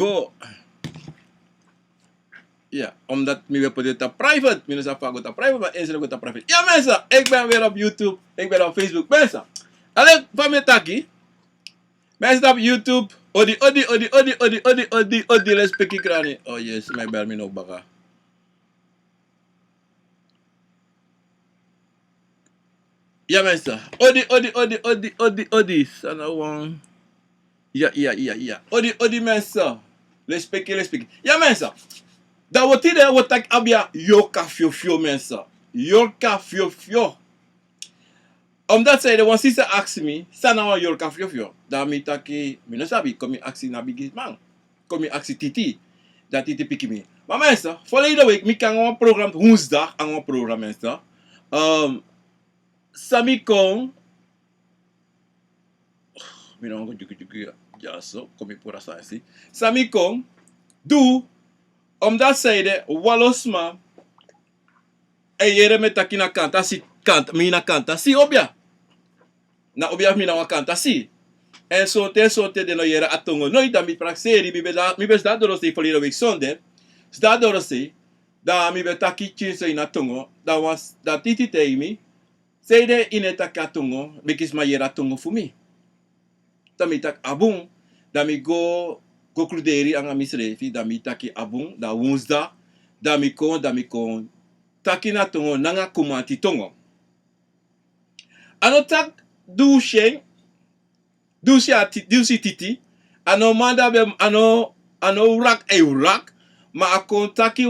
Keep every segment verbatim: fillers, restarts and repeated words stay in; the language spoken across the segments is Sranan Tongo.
go. Ya, omdat mi ben poti en tapu private. Mi no sabi fa a go tapu private, ma eens go tapu private. Ya mensen, ik ben weer op YouTube, ik ben op Facebook. Mensen, alleen fa mi e taki. Mensen tapu YouTube. Odi, odi, odi, odi, odi, odi, odi, odi, respeki krani. Oh yes, mi e bari mi no baka. Ya mensen. Odi, odi, odi, odi, odi, odi. San na wan. Ya, ya, ya, ya. Odi, odi mensen. Respeki, respeki. Ya mensen. Dan wi o tide wi o taki abi a yorka fyofyo mensen. Yorka fyofyo. Omdat sanede wan sisa aksi mi, san na wan yorka fyofyo. Dan mi taki, mi no sabi, kon mi aksi na bigisma. Kon mi aksi Titi. Dan Titi piki mi. Ma mensen, verleden week mi kon nanga wan program woensdag, nanga wan program mensen. Ehm, san mi kon, mi no wan go dyugudyugu ya, dyaso, kon mi puru a sani. San mi kon du, omdat sanede wan lo sma e yere mi e taki na kantasi, kant, mi na kantasi obi ya. Na obi ya fu mi na wan kantasi. Èn sonten, sonten den no yere a tongo. No, dan mi prakseri, mi ben de, mi ben sidon a dorosei verleden week sonde. Sidon a dorosei, dan mi ben taki tyinso ini a tongo. Dan wan, dan Titi taigi mi, sanede i no e taki a tongo, meki sma yere a tongo fu mi. Dan mi taki a bun, dan mi go, go kluderi nanga misrefi, dan mi taki a bun, dan woensdag, dan mi kon, dan mi kon taki na tongo, nanga Kumanti tongo. A no taki di un si en, di un si a Ti-, di un si Titi, a no man di a ben, a no, a no wrak, a e wrak, ma a kon taki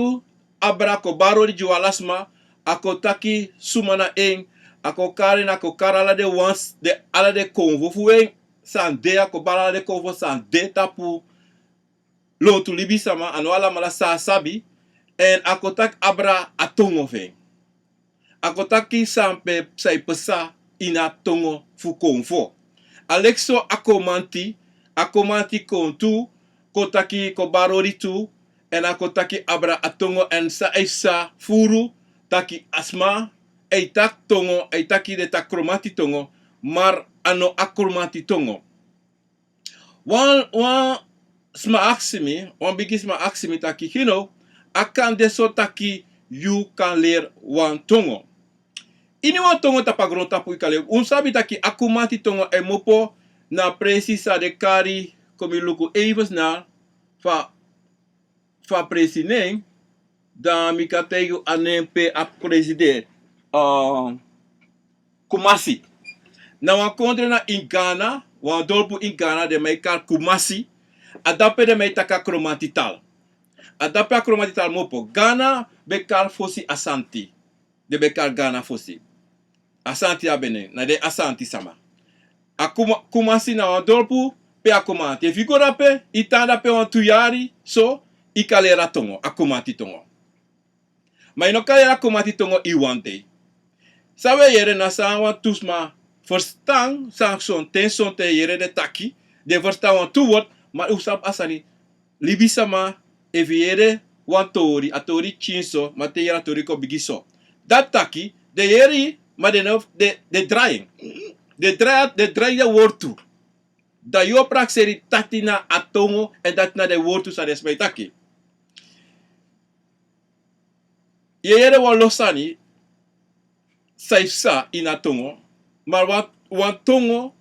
abra, a kon bari odi gi un ala sma, a kon taki suma na en, a kon kari en, a kon kari ala den wans, den, ala den konfo fu en san de, a kon bari ala den konfo san de tapu lontu libisama, a no alamala san a sabi, èn a kon taki abra a tongo fu en. A kon taki san pe, san e pasa ini a tongo fu konfo. A leki so a Kumanti, a Kumanti kon tu, kon taki, kon bari odi tu, èn a kon taki abra a tongo, èn san a e psa furu, taki a sma e taki tongo, e taki den taki Kromanti tongo, ma a no a Kromanti tongo. Wan, wan sma aksi mi, wan bigisma aksi mi taki, Gino, a kan de so taki yu kan leri wan tongo. Ini wan tongo tapu a grontapu yu kan leri. Un sabi taki a Kumanti tongo e kmopo na presi san den kari, kon mi luku even snel, fa fa presi nen, dan mi kan taigi yu a nen pe a presi de, ah, Kumasi. Na wan kondre na ini Ghana, wan dorpu ini Ghana den man e kari Kumasi. A dape den man e taki a Kromanti tal. A dape a Kromanti tal kmopo. Ghana ben kari fosi Asanti. Den ben kari Ghana fosi. Asanti a ben nen, na den Asanti sama. A Kuma-, Kumasi na wan dorpu pe a Kumanti. Efu yu go dape, yu tan dape wan tu yari, so, yu kan leri a tongo, a Kumanti tongo. Ma yu no kan leri a Kumanti tongo ini wan dei. San wi e yere na san wantu sma ferstan, san sonten, sonten yere den taki, den ferstan wantu word, ma un sabi a sani, libisama, efu yu yere wan tori, a tori pikin so, ma te yu yere a tori kon bigi so. Dati taki, den yere, ma den no, den, den drai en. Den drai, den drai den wortu. Dan yu o prakseri dati na a tongo, èn dati na den wortu san den sma e taki. Yu e yere wan lo sani, san e psa ini a tongo, ma wan, wan tongo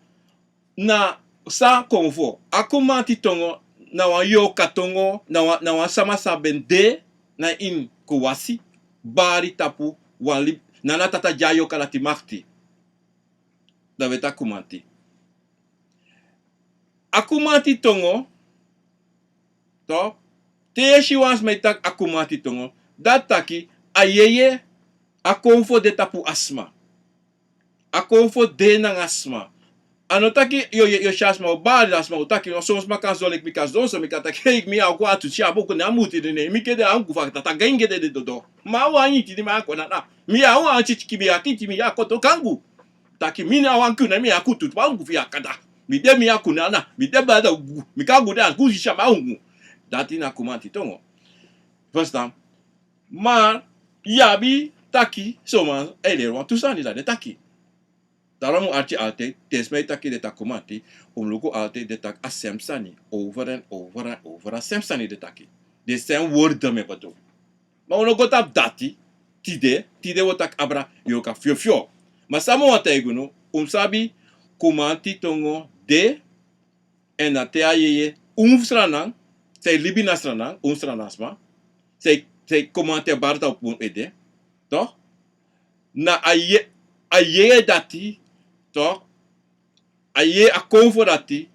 na san kon fu. A Kumanti tongo na wan yorka tongo, na wan, na wan sama san ben de na ini Kumasi, bari tapu wan lib-, na a tata di a yorka dati makiti. Dan wi e taki Kumanti. A Kumanti tongo, to, te yu e si wan sma e taki a Kumanti tongo, dati taki a yeye, a kon fu de tapu a sma. A kon fu de nanga sma. A no taki yu, yu, yu e si a sma o bari, a sma o taki, no, son sma kan sidon leki mi kan sidon so, mi kan taki, hei, mi ya o kon a tu si a boko na muti de ne, mi ke de angu fa tata genge de de dodo. Ma wan iti di mi ya kon na na. Mi ya wan titiki mi ya kiti mi ya koto kangu. Taki mi na wan kuna mi ya kutu pa ungu fi ya kada. Mi de mi ya kuna na. Mi de bada ungu. Mi kan gu de angu si sama ungu. Dati na Kumanti tongo. Verstaan? Ma yu abi taki, son man e leri wantu sani san den taki. Daarom un arki altijd, te sma e taki den taki kumanti, un mus luku altijd den taki a sem sani, over en over en over, a sem sani den taki. Den sem worden mi e bedoel. Ma un no go tapu dati, tide, tide un o taki abra yorka fyofyo. Ma san mi wani taigi unu, un mus sabi, kumanti tongo de, èn na te a yeye, un fu Sranan, san e libi na Sranan, un Sranan sma, san e, san e kumanti e bari tapu un ede, toch? Na a ye-, a yeye dati, toch? A yeye a kon fu dati,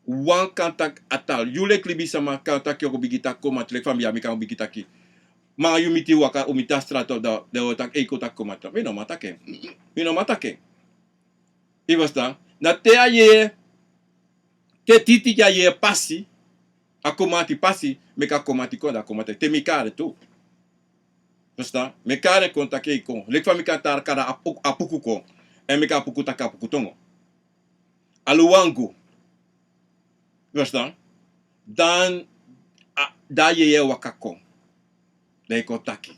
wan kan taki a tal. Yu leki libisama kan taki yu o go bigin taki kumanti, leki fa mi ya mi kan bigin taki. Ma yu miti waka, un miti a strati, dan, dan yu o taki, ei, kon taki kumanti. Mi no man taki en. Mi no man taki en. Yu e ferstan? Na te a yeye, te titi gi a yeye pasi, a kumanti pasi, meki a kumanti kon, dan a kumanti. Te mi kari en tu. Ferstan? Mi e kari en kon taki ei kon. Leki fa mi kan kari a pu-, a puku kon. Èn meki a puku taki a puku tongo. Aluwangu. Ferstan? Dan, a, dan a yeye waka kon. Dan yu kon taki.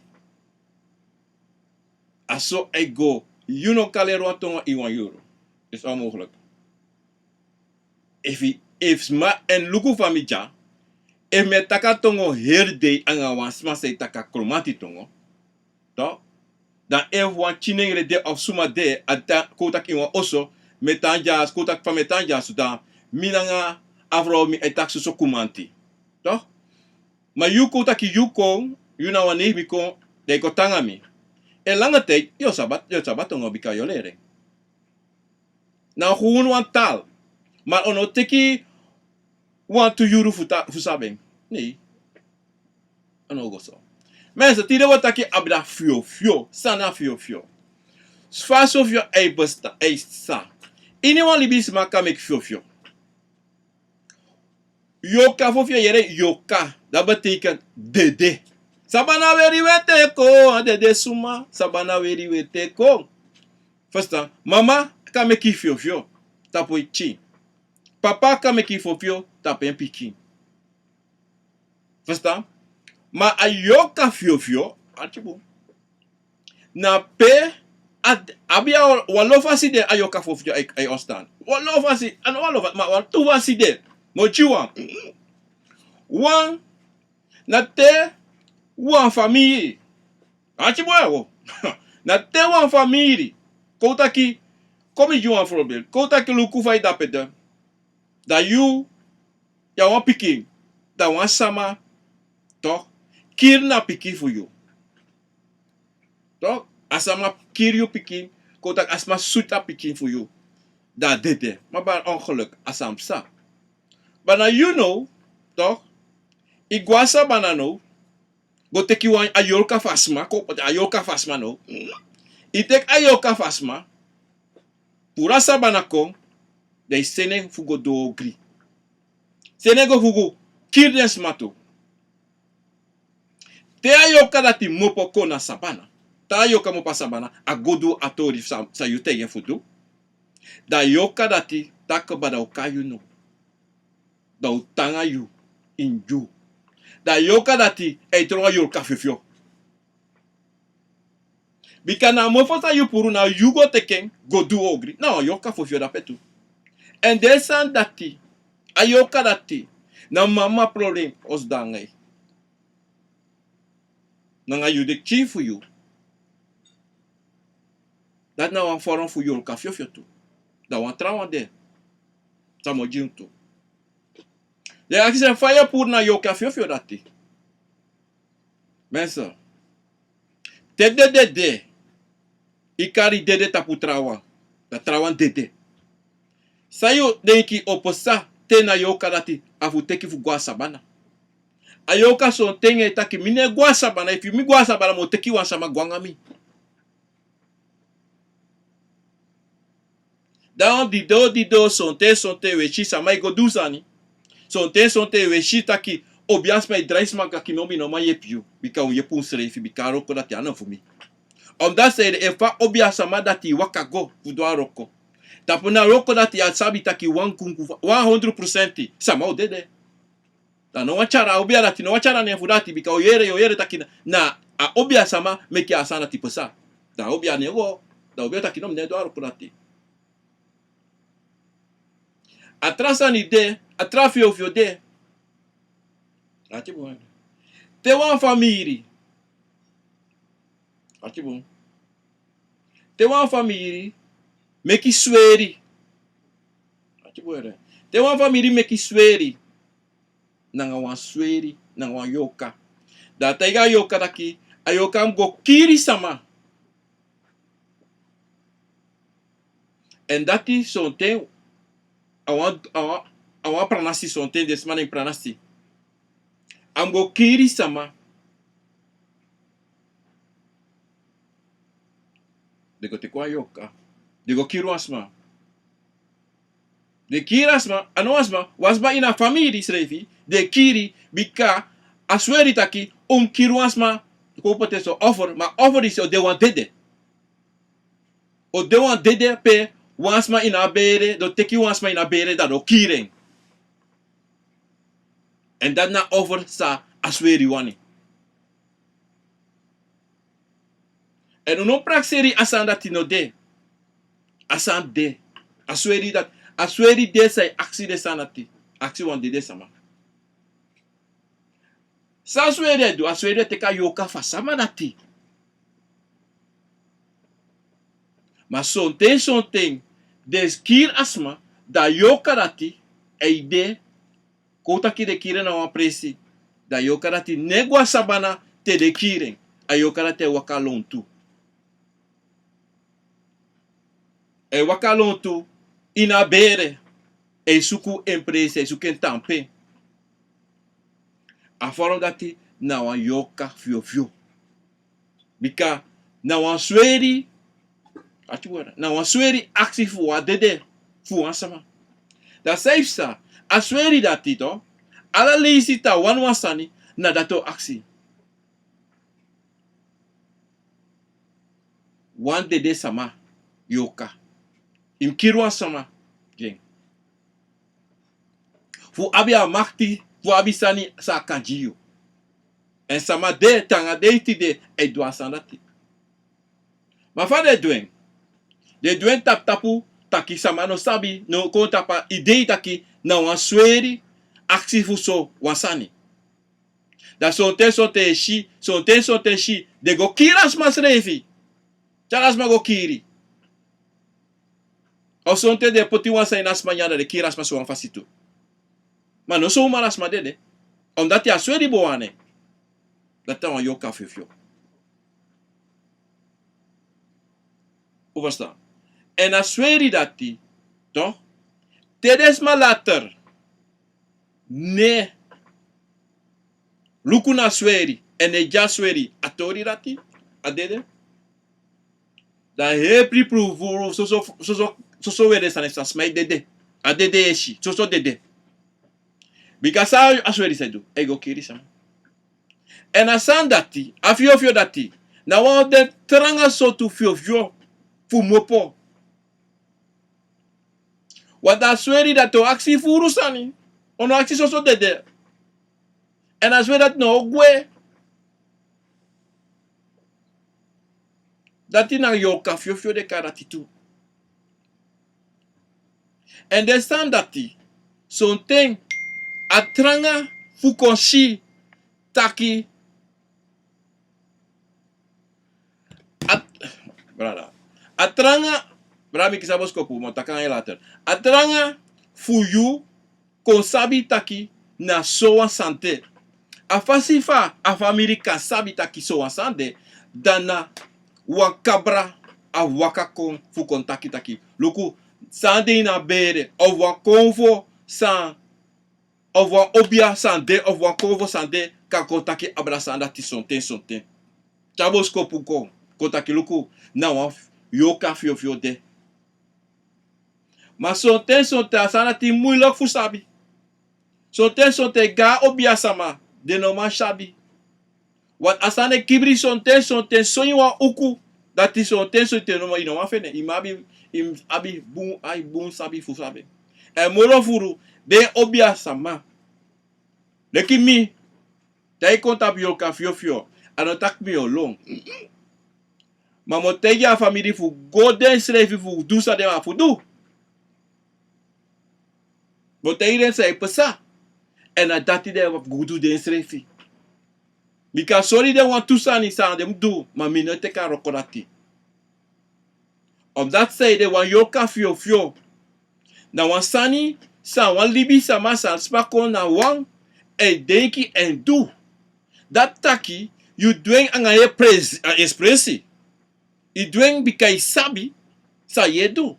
A so a e go. Yu no kan leri wan tongo ini wan yuru. Is onmogelijk. Efu, efu sma èn luku fa mi dya, efu mi e taki a tongo heri dei anga wan sma san e taki a kumanti tongo, toch? Dan efu wan kinengre de of suma de, a ta-, kon taki ini wan oso, mi e tan dyaso, kon taki fa mi e tan dyaso, dan mi nanga a frow mi e taki soso kumanti. Toch? Ma yu kon taki yu kon, yu na wan neef mi kon, dan yu kon tan nanga mi. En lange tijd, yu o sabi a, yu o sabi a tongo bika yu o leri en. Na gewoon wan tal. Ma a no teki wantu yuru fu ta-, fu sabi en. Nee. A no go so. Mensen, tide wi o taki abra fyofyo. San na fyofyo? Fa fyofyo e bestaan, e sa. Iniwan libisma kan meki fyofyo. Yorka fyofyo, yere yorka. Dat betekent dede. Sabana weri weti kon, a dede suma. Sabana weri weti kon. Ferstan? Mama kan meki fyofyo tapu en pikin. Papa kan meki fyofyo tapu en pikin. Ferstan? Ma a yorka fyofyo, arki bun. Na pe a, abi a wan lo fasi de a yorka fyofyo e, e ontstaan. Wan lo fasi, a no wan lo fasi, ma wan tu fasi de. Mi o gi wan. Wan, na te wan famiri. Arki bun ya o. Na te wan famiri. Kon taki, kon mi gi wan voorbeeld. Kon taki luku fa yu de ape de. Dan yu, yu abi wan pikin. Dan wan sama, toch, kiri na pikin fu yu. Toch? A sama kiri yu pikin, kon taki a sma sutu a pikin fu yu. Dan a dede. Ma by ongeluk, a sani psa. Ma na yu now, toch? Yu go na sabana now, go teki wan a yorka fu a sma, kon poti a yorka fu a sma now. Yu teki a yorka fu a sma, puru a sabana kon, dan yu seni en fu go du ogri. Seni en go fu go kiri den sma tu. Te a yorka dati kmopo kon na sabana. Te a yorka kmopo na sabana, a go du a tori san, san yu taigi en fu du. Dan a yorka dati taki kaba, dan a o kai yu now. Dan a o tan nanga yu ini dyu. Dan a yorka dati e tron wan yorka fyofyo. Bika na a mofo san yu puru, na yu go teki en go du ogri. Na wan yorka fyofyo de ape tu. Èn den sani dati, a yorka dati, na mama problem o sidon nanga yu. Nanga yu den pikin fu yu. Dati na wan forum fu yorka fyofyo tu. Dan wan trawan de san mi o gi unu tu. Den e aksi fa yu e puru na yorka fyofyo dati. Mensen, te dede de, yu kari dede tapu trawan, dan trawan dede. San yu denki o pasa te na yorka dati a fu teki fu go na sabana? A yorka sonten e taki mi no e go na sabana, efu mi go na sabana mi o teki wan sama go nanga mi. Dan didon didon, sonten sonten wi e si sama e go du sani. Sonten sonten wi e si taki obiasma e drai sma taki no, mi no man yepi yu. Bika un yepi unsrefi, bika a wroko dati a no fu mi. Omdat san ede, efu a obiasma dati waka go fu du a wroko, tapu na a wroko dati a sabi taki wan kunku, wan hondro prosenti sama o dede. Dan no wan tyari a obia dati, no wan tyari a nen fu dati, bika yu o yere, yu o yere taki na, na a obia sama meki a sani dati pasa. Dan a obia nen go, dan a obia taki no, mi no e du a wroko dati. A tra sani de, a tra fyofyo de. Ati bun. Te wan famiri. Ati bun. Te wan famiri meki sweri. Ati bun. Te wan famiri meki sweri. Nanga wan sweri, nanga wan yorka. Dan a taigi a yorka taki, a yorka mus go kiri sama. Èn dati sonten, a wan, a wan, a wan pranasi sonten, den sma na en pranasi. A mus go kiri sama. Den go teki wan yorka. Den go kiri wan sma. Den kiri a sma, a no wan sma, wan sma ini a famiri srefi, den kiri, bika a sweri taki, un mus kiri wan sma, kon poti en so offer, ma offer disi o de wan dede. O de wan dede pe wan sma ini a bere, den o teki wan sma ini a bere, dan den o kiri en. Èn dati na offer san a sweri wani. Èn un no prakseri a sani dati no de. A sani de. A sweri dati. A sweri de san e aksi den sani dati. Aksi wan dede sama. San a sweri e du, a sweri e teki a yorka fu a sama dati. Ma sonten, sonten, den kiri a sma, dan a yorka dati, e de, kon taki den kiri en na wan presi, dan a yorka dati no e go a sabana te den kiri en, a yorka dati e waka lontu. E waka lontu ini a bere, e suku en presi, e suku en tampe. A vorm dati na wan yorka fyofyo. Bika na wan sweri, ati wara, na wan sweri aksi fu wan dede, fu wan sama. Dan san yu psa, a sweri dati tu, ala leisi te a wani wan sani, na dati o aksi. Wan dede sama, yorka. Yu mus kiri wan sama gi en. Fu abi a makti, fu abi sani san a kan gi yu. Èn sama de, te anga dei tide, e du a sani dati. Ma fa den du en? Den du en tapu tapu, taki sama no sabi, no kon tapu a idei taki, na wan sweri, aksi fu so, wan sani. Dan sonten sonten e si, sonten sonten e si, den go kiri a sma srefi. Tyari a sma go kiri. Of sonten den poti wan sani na a sma nyan dan den kiri a sma so wan fasi tu. Ma no so uman a sma dede. Omdati a sweri bo wani en. Dati a wan yorka fyofyo. Un ferstan? Èn a sweri dati, toch, te den sma later no e luku na a sweri, èn den e gi a sweri, a tori dati, a dede. Dan a heri prufu, soso, soso, soso weri sani san sma e dede. A dede yu e si, soso dede. Bika san a sweri sa du, e go kiri sama. Èn a sani dati, a fyofyo dati, na wan fu den tranga sortu fyofyo fu mopo. Want a sweri dati o aksi furu sani, o no aksi soso dede. Èn a sweri dati no o gwe. Dati na yorka fyofyo den e kari dati tu. Èn den sani dati, sonten, a tranga fu kon si taki, a, brada, a tranga, brada, mi kisi a boskopu, mi o taki anga yu later. A tranga fu yu kon sabi taki na so wan sani de. A fasi fa a famiri kan sabi taki so wan sani de, dan na wan kabra a waka kon fu kon taki taki, luku, san de ini a bere, of wan konfo san, of wan obia san de, of wan konfo san de, kan kon taki abra sani dati sonten sonten. Tyari boskopu kon, kon taki luku, na wan yorka fyofyo de. Ma sonten sonten a sani dati muilek fu sabi. Sonten sonten gaan obia sama, den no man sabi. Want a sani e kibri sonten sonten so ini wan uku, dati sonten sonten no man, yu no man feni en, yu man abi, yu mus abi bun, ai bun sabi fu sabi. Èn moro furu, den obia sama. Leki mi, te a kon tapu yorka fyofyo, a no taki mi o lon. Ma mi o taigi a famiri fu go densrefi fu du san den abi fu du. Bo taigi den san e pasa. Èn na dati den e go du densrefi. Bika sori den wantu sani san den mu du, ma mi no e teki a wroko dati. Omdati saide wan yorka fyofyo na wan sani san wan libisama san sma kon na wan e denki èn du. Dati taki yu du en anga yu espresi. Yu du en bika yu sabi san yu e du.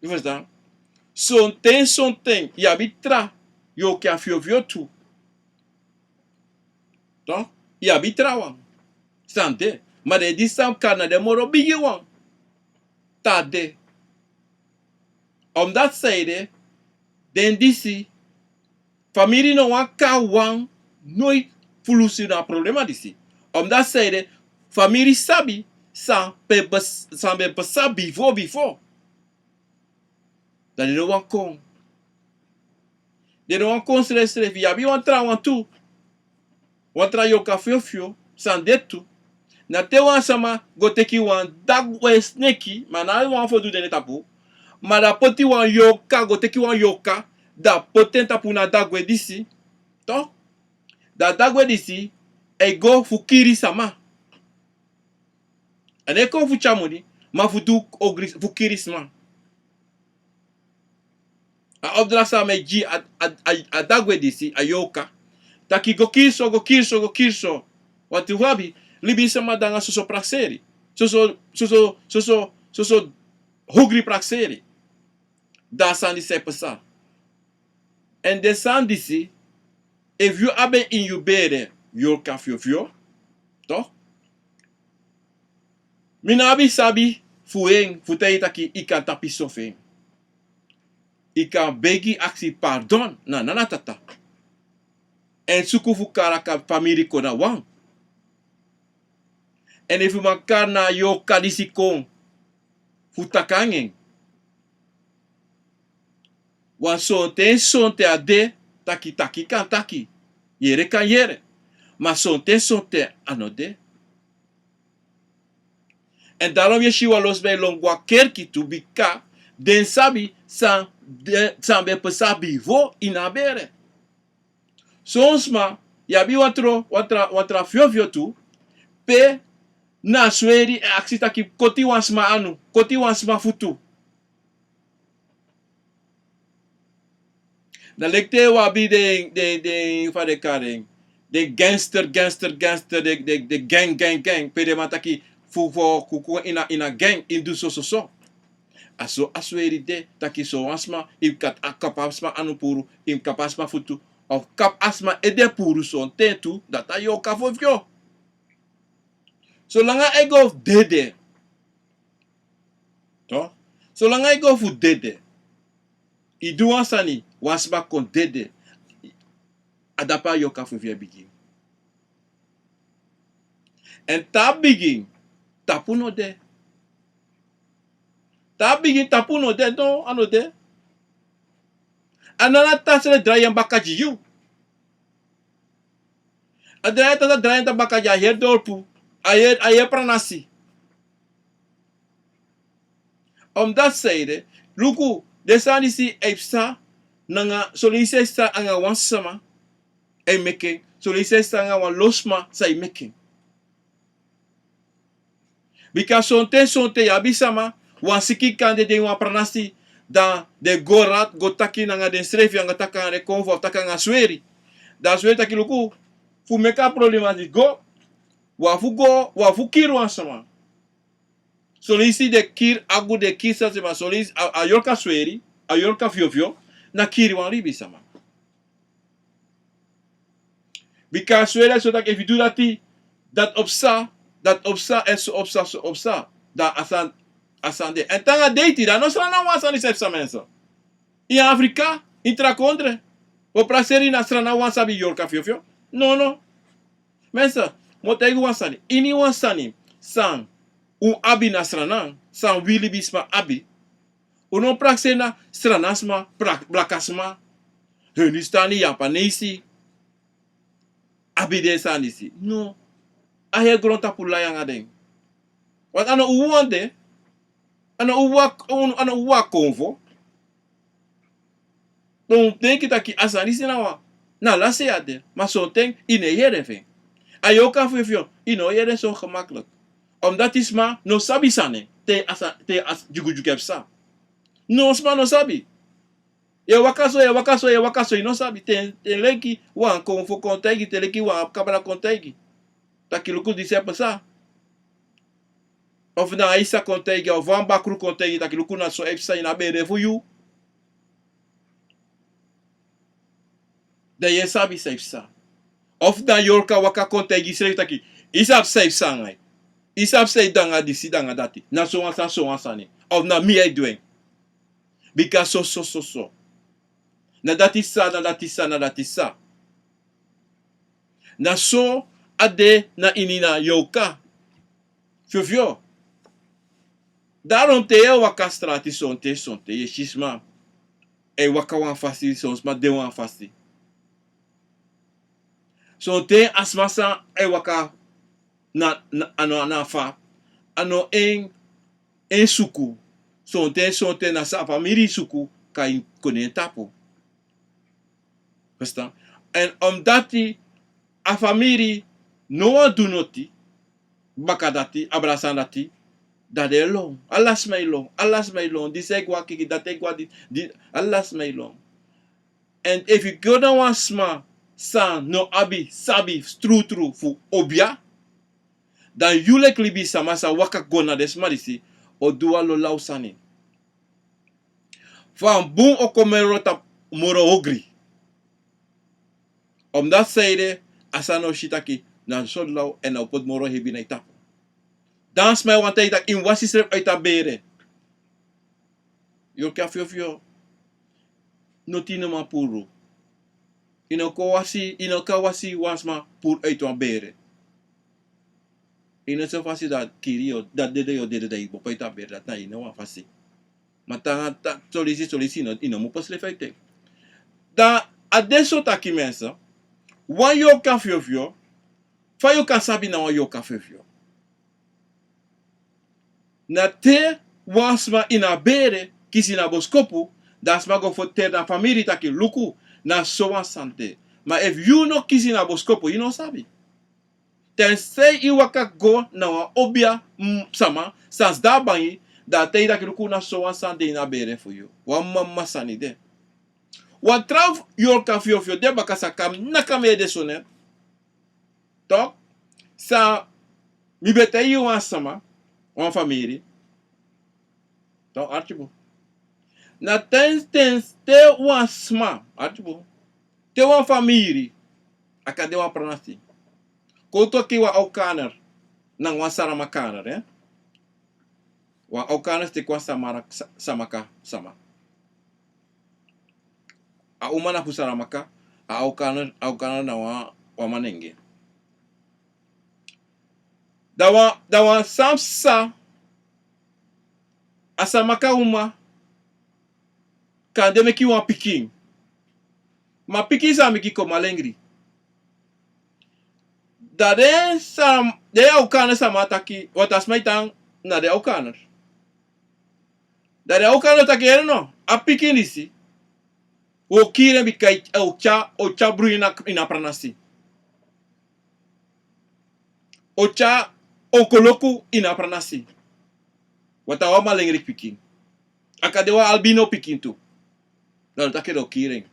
Yu ferstan? Sonten sonten yu abi tra yorka fyofyo tu. Yu abi trawan san de. Ma den disi san kari na den moro bigi wan. Tan de. Omdati saide den disi famiri no wani kon na wan noiti fu lusu na a problema disi. Omdati saide famiri sabi san ben pasa bifo bifo. Dan den no wani kon. Den no wani kon srefsrefi. Yu abi wan trawan tu. Wan tra yorka fyofyo san de tu. Na te wan sama go teki wan dagwe sneki, ma na wan fu du den de tapu. Ma dan poti wan yorka, go teki wan yorka, dan poti en tapu na dagwe disi. Tok? Dan dagwe disi e go fu kiri sama. A no e kon fu tyari moni, ma fu du ogri, fu kiri sma. A opdracht san mi e gi a, a, a, a dagwe disi, a yorka. Taki go kiri so, go kiri so, go kiri so. Wantu fu abi, libisama de anga soso prakseri. Soso, soso, soso, soso hungri prakseri. Dan a sani disi e pasa. Èn den sani disi, efu yu abi en ini yu bere, yorka fyofyo, tok? Mi no abi sabi fu en, fu taigi taki yu kan tapu so fu en. Yu kan begi, aksi pardon na nana tata. Èn suku fu kari a famiri kon na wan. Èn efu yu man kari na a yorka disi kon fu taki anga en. Wan sonten sonten a de, taki taki kan taki, yere kan yere. Ma sonten sonten a no de. Èn daarom yu e si wan lo sma e lon go a kerki tu, bika den sabi san, san ben pasa bifo ini a bere. Son sma, yu abi wan tra, wan tra, wan tra fyofyo tu, pe na sweri e aksi taki koti wan sma anu, koti wan sma futu. Dan leki te wi abi den, den, den, fa den kari den, den gangster, gangster, gangster, den, den, den gang, gang, gang, pe den man taki fu, fu, kuku ini a, ini a gang, yu du so, so, so. A so a sweri de, taki so wan sma, yu kan kapu a sma anu puru, yu kan kapu a sma futu, of kapu a sma ede puru sonten tu, dati a yorka fyofyo. Solanga a e go fu dede. Tok? Solanga a e go fu dede. Yu du wan sani, wan sma kon dede. A dape a yorka fyofyo e bigin. Èn te a bigin, tapu no de. Te a bigin, tapu no de, no, a no de. A nana tata srefi drai en baka gi yu. A drai en, tata drai en baka gi a heri dorpu, a heri, a heri pranasi. Omdati saide, luku, den sani disi e psa, nanga, son leisi e psa anga wan sama, e meki en, son leisi e psa anga wan lo sma san e meki en. Bika sonten sonten yu abi sama, wan siki kan de den wan pranasi, dan den go rat, go taki nanga densrefi, anga taki anga den konfo, taki anga sweri. Dan sweri taki luku, fu meki a problema disi go, wi abi fu go, wi abi fu kiri wan sama. Son leisi den kiri agu, den kiri san sma, son leisi a, a yorka sweri, a yorka fyofyo, na kiri wan libisama. Bika a sweri e sori taki efu yu du dati, dati o psa, dati o psa, èn so o psa, so o psa. Dan a sani, a sani de. Èn te nanga deiti, dan no Sranan wan sani sa e psa, mensen. Ini Afrika, ini tra kondre, wi o prakseri na Sranan wan sabi yorka fyofyo. No, no. Mensen, mi o taigi un wan sani. Ini wan sani san un abi na Sranan, san wi libisma abi. Un no prakseri na Sranan sma, pra-, blaka sma, Hindustani, Yapanesi, abi den sani disi. No. A heri grontapu lai anga den. Want a no un wawan de. A no un wak, un, a no un wak konfo. Dan un denki taki a sani disi na wan, na lasi ya de, ma sonten i no e yere fu en. A yorka fu yu, i no o yere en so gemakkelijk. Omdat sma no sabi sani, te a sa, te a s-, dyugudyugu e psa. No, sma no sabi. Yu e waka so, yu e waka so, yu e waka so, i no sabi. Te, te leki wan konfo kon taigi, te leki wan kabra kon taigi. Taki luku disi e psa. Of na a isa kon taigi, of wan bakru kon taigi, taki luku na so e psa ini a bere fu yu. Dan yu e sabi san e psa. Of na yorka waka kon taigi srefi taki, i sabi san e psa anga yu. I sabi san e du anga disi, du anga dati. Na so wan sani, so wan sani. Of na mi e du en. Bika so, so, so, so. Na dati sa, na dati sa, na dati sa. Na so a de na ini a yorka fyofyo. Daarom te yu e waka strati sonten, sonten, yu e si sma e waka wan fasi, son sma de wan fasi. Sonten a sma san e waka na, na, a no, na fa, a no en, en suku. Sonten, sonten na san a famiri suku kan kon na en tapu. Verstaan? En omdat a famiri no wani du noti, baka dati, abra a sani dati, dan den e lon. Ala sma e lon, ala sma e lon. Disi e go a kiki, dati e go a di, di, ala sma e lon. En efu yu go na wan sma san no abi sabi trutru fu obia, dan yu leki libisama sa waka go na den sma disi, o du wan lo law sani. Fa a bun o kon moro tapu moro ogri. Omdat san ede, a sani o si taki na so law, en a o poti moro hebi na yu tapu. Dan sma e wani taigi taki i mus wasi srefi uit a bere. Yorka fyofyo. Noti no man puru. I no kan wasi, i no kan wasi wan sma puru uit wan bere. I no so fasi, dan kiri yu, dan dede yu o dede, dan i kmopo uit a bere, dati na ini wan fasi. Ma te a, te a, son leisi, son leisi i no, i no mu poti srefi uit en. Dan a de so taki mensen, wan yorka fyofyo, fa yu kan sabi na wan yorka fyofyo. Na te wan sma ini a bere kisi na boskopu, dan a sma go ferteri na famiri taki luku, na so wan sani de. Ma efu yu no kisi na boskopu, yu no sabi. Te san yu waka go na wan obia, mm, sama, san sidon a bangi, dan a taigi taki luku na so wan sani de ini a bere fu yu. Wan mama sani de. Wan tra yorka fyofyo de baka san kan naki mi ede so ne. Toch, san mi ben taigi wan sama, wan famiri. Toch, arkibu. Na ten, ten, te wan sma, arkibu. Te wan famiri, a kan de wan pranasi. Kon taki wan Aukaner, nanga wan Saramakaner, eh. Wan Aukaner teki wan Samara, Sa-, Samaka, sama. A uma na fu Saramaka, a Aukaner, Aukaner na wan, wan Manenge. Da wan, da wan san psa, a Samaka uma, kande meki wan pikin. Ma pikin san a meki kon malengri. Da den Sam-, den Aukaner sama taki, want a sma e tan na den Aukaner. Da den Aukaner taki, yere no, a pikin disi, wi o kiri en bika a o tyari, o tyari brudu ini a, ini a pranasi. O tyari ongoloku ini a pranasi. Want a wan malengri pikin. A kan de wan albino pikin tu. Dan den taki den o kiri en.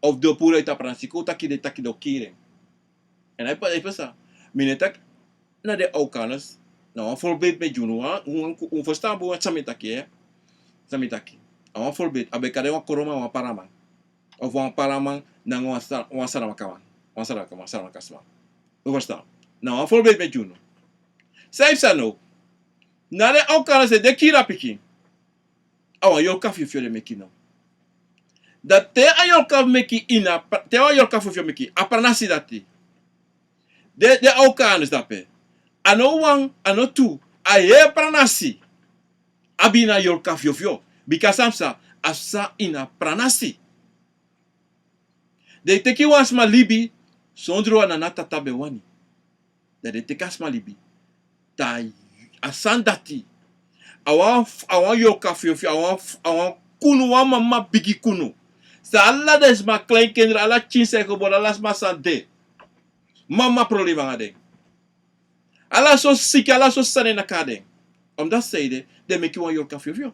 Of den o puru en a pranasi, kon taki den taki den o kiri en. En a e pa-, a e pasa. Mi no e taki na den Aukaners, na wan voorbeeld mi e gi unu, wan, un, un, un ferstan bun san mi e taki, eh. San mi e taki. A wan voorbeeld, a ben kan de wan koloman, wan paraman. Of wan paraman, nanga wan Sa-, wan Saramakaman. Wan Saramakaman, Saramaka sma. Un ferstan. Na wan voorbeeld mi e gi unu. San e psa now. Na den Aukaners den e kiri a pikin. A wan yorka fyofyo den meki now. Da te a yorka meki ini a pra-, te wan yorka fyofyo meki a pranasi dati. Den, den Aukaners dape. A no wan, a no tu, a heri pranasi abi ini a yorka fyofyo. Bika san psa, a psa ini a pranasi. Den e teki wan sma libi, sondro a nana tata ben wani. Da den e teki a sma libi. Da a sani dati. A wan, a wan yorka fyofyo, a wan, a wan kunu, wan mama bigi kunu. San ala den sma, kleinkinderen, ala pikin san e gebore, ala sma san de. Mama problema nanga den. Ala sortu siki, ala sortu sani e naki den. Omdat sanede, den meki wan yorka fyofyo.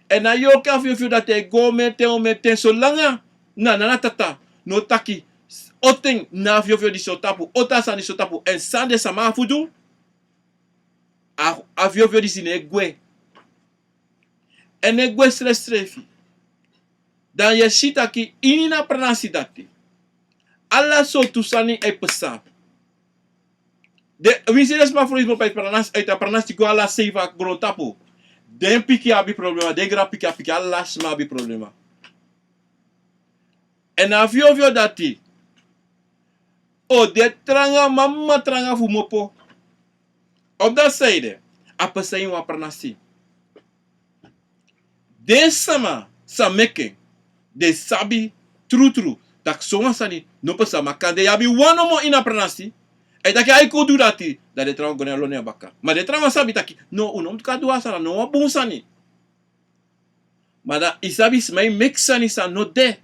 Èn a yorka fyofyo dati e go omen ten, omen ten, solanga na nana tata no taki, oten na a fyofyo disi o tapu, oten a sani disi o tapu, èn san den sama abi fu du, a, a fyofyo disi no e gwe. Èn no e gwe srefsrefi. Dan yu e si taki ini a pranasi dati, ala sortu sani e pasa. Den, winsi den sma furu smopu a pranasi, a pranasi go ala sei fu a grontapu. Den pikin abi problema, den granpikin, a pikin, ala sma abi problema. Èn a fyofyo dati o de tranga, mama tranga fu kmopo. Omdat sanede, a pasa ini wan pranasi. Den sama san meki en, den sabi trutru taki sowan sani no pasa, ma kande yu abi wan nomo ini a pranasi, a e taki a e kon du dati, dan den trawan go na lon na en baka. Ma den trawan sabi taki no, un no musu kan du a sani, a no wan bun sani. Ma dan yu sabi sma e meki sani san no de.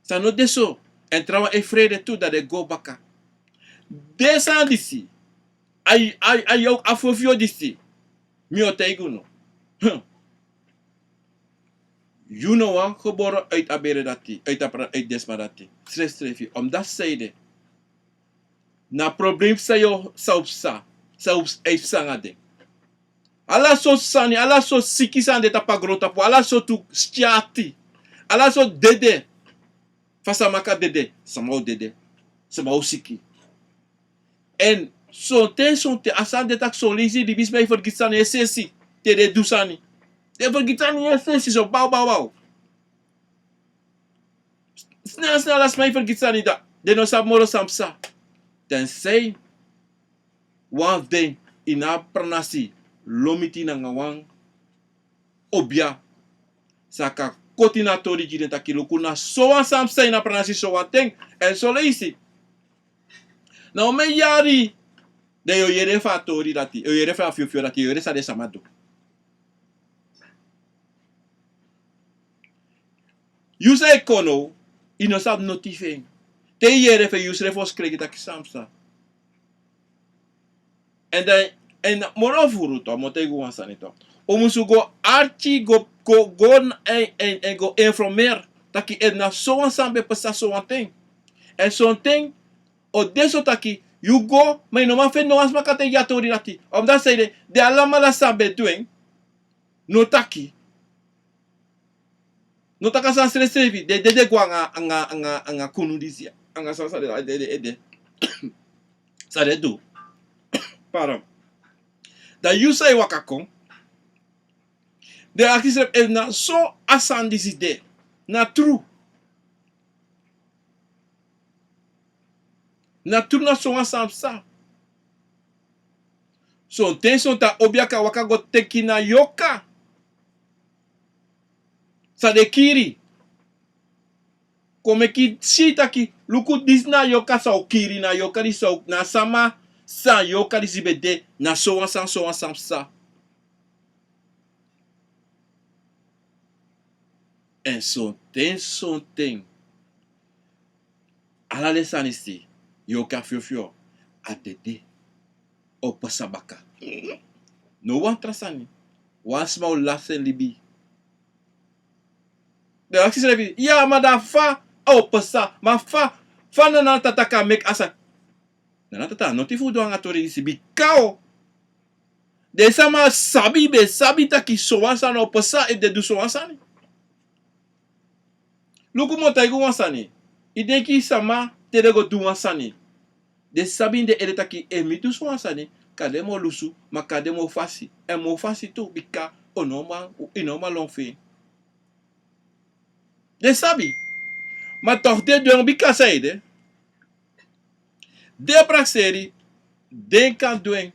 San no de so, èn trawan e frede tu, dan den go baka. Den sani disi, ai, ai, ai, a fyofyo disi, mi o taigi unu. Hm. Yu no wani gebore uit a bere dati, uit a pra-, uit den sma dati. Srefsrefi, omdat sanede, na problem san yu o, san o psa, san o ps-, e psa nanga den. Ala sortu sani, ala sortu siki san de tapu a grontapu, ala sortu skin-ati, ala sortu dede. Fa sama kan dede, sama o dede, sama o siki. Èn sonten, sonten, a sani de taki son leisi libisma e fergiti sani esi esi, te den du sani. Den fergiti sani esi esi, so baw, baw, baw. Snel, snel, ala sma e fergiti sani, dan den no sabi moro san psa. Tenzij wan fu den ini a pranasi lon miti nanga wan obia, san kan koti na tori gi den taki luku, na sowan sani psa ini a pranasi sowan ten. Èn son leisi, na omen yari, dan yu o yere fu a tori dati, yu o yere fu a fyofyo dati, yu o yere san den sama du. Yu san e kon now, yu no sabi noti fu en. Te yu yere fu en, yusrefi o skreki taki san psa. Èn dan, èn moro furu tu, mi o taigi un wan sani tu. Un musu go arki, go, go, go, èn, èn, èn go informeri taki efu na sowan sani ben pasa sowan ten. Èn sonten o de so taki yu go, ma yu no man feni no wan sma kan taigi yu a tori dati. Omdat sanede, den alamala san ben du en, no taki. No taki a sani srefsrefi, den dede go anga, anga, anga, anga kunu disi ya. Anga san, san den, den, den, den, san den du. Pardon. Dan yu san e waka kon, den aksi yusrefi efu na so a sani disi de. Na tru. Na tru na sowan sani psa. Sonten, sonten a obia kan waka go teki na yorka san den kiri. Kon meki si taki, luku, disi na yorka san o kiri, na yorka disi san o, na sama san yorka disi ben de, na sowan sani, sowan sani psa. Èn sonten, sonten, ala den sani disi, yorka fyofyo, a dede, o pasa baka. No wan tra sani, wan sma o lasi en libi. Den aksi yusrefi, ya, ma dan fa a o pasa, ma fa, fa nana tata kan meki a sani. Nana tata, a noti fu du anga tori disi, bika o, den sama sabi, ben sabi taki sowan sani o pasa efu den du sowan sani. Luku, mi o taigi un wan sani. Yu denki sama, te den go du wan sani, den sabi ini den ede taki efu mi du sowan sani, kande mi o lusu, ma kande mi o fasi. Èn mi o fasi tu, bika yu no man, yu no man lon fu en. Den sabi. Ma toch den du en, bika sanede, den prakseri, den kan du en.